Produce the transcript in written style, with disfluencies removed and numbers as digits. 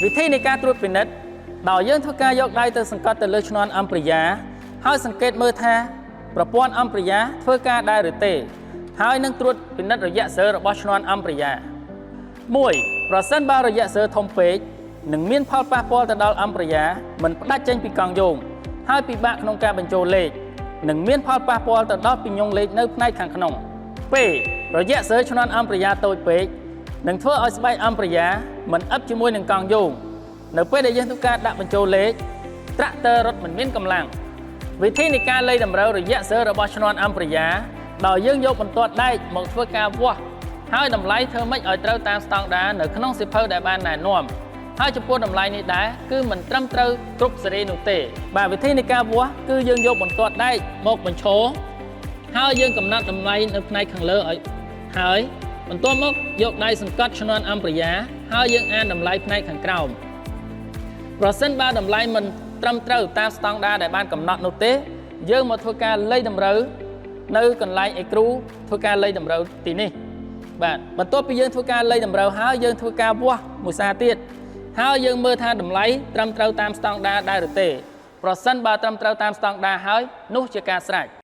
វិធីនៃការត្រួតពិនិត្យដោយយើងធ្វើការយកដៃទៅសង្កត់ទៅលើឈ្នាន់អំប្រយាហើយសង្កេតមើលថាប្រព័ន្ធអំប្រយាធ្វើការដែរឬទេ ហើយនឹងត្រួតពិនិត្យរយៈសើរបស់ឈ្នាន់អំប្រយា 1ប្រសិនបើរយៈសើធំពេកនឹងមានផលប៉ះពាល់ទៅដល់អំប្រយាមិនផ្ដាច់ចេញពីកង់យោងហើយពិបាកក្នុងការបញ្ចូលលេខនិងមានផលប៉ះពាល់ទៅដល់ពីញងលេខនៅផ្នែកខាងក្នុង2រយៈសើឈ្នាន់អំប្រយាតូចពេកនឹងធ្វើឲ្យស្បែកអំប្រយាមិនអិបជាមួយនឹងកង់យោងនៅពេលដែលយើងធ្វើការដាក់បញ្ចូលលេខត្រាក់ទ័ររត់មិនមានកម្លាំង វិធីនៃការលៃតម្រូវរយៈសើរបស់ឈ្នាន់អំប្រយាដោយយើងយកបន្ទាត់ដែកមកធ្វើការវាស់ហើយតម្លៃធ្វើម៉េចឲ្យត្រូវតាមស្តង់ដារនៅក្នុងសៀវភៅដែលបានណែនាំហើយចំពោះតម្លៃនេះដែរគឺមិនត្រឹមត្រូវគ្រប់សេរីនោះទេបាទវិធីនៃការវាស់គឺយើងយកបន្ទាត់ដែកមកបញ្ឈរហើយយើងកំណត់តម្លៃនៅផ្នែកខាងលើឲ្យហើយបន្ទាប់មកយកដៃសង្កត់ឈ្នាន់អំប្រយាហើយយើងអានតម្លៃផ្នែកខាងក្រោម ប្រសិនបើតម្លៃមិនត្រឹមត្រូវតាមស្តង់ដារដែលបានកំណត់នោះទេ យើងមកធ្វើការលៃតម្រូវនៅកន្លែងឲ្យគ្រូធ្វើការលៃតម្រូវទីនេះបាទបន្ទាប់ពីយើងធ្វើការលៃតម្រូវហើយយើងធ្វើការវាស់មួយសារទៀតហើយយើងមើលថាតម្លៃត្រឹមត្រូវតាមស្តង់ដារដែរឬទេប្រសិនបើត្រឹមត្រូវតាមស្តង់ដារហើយនោះជាការស្រេច។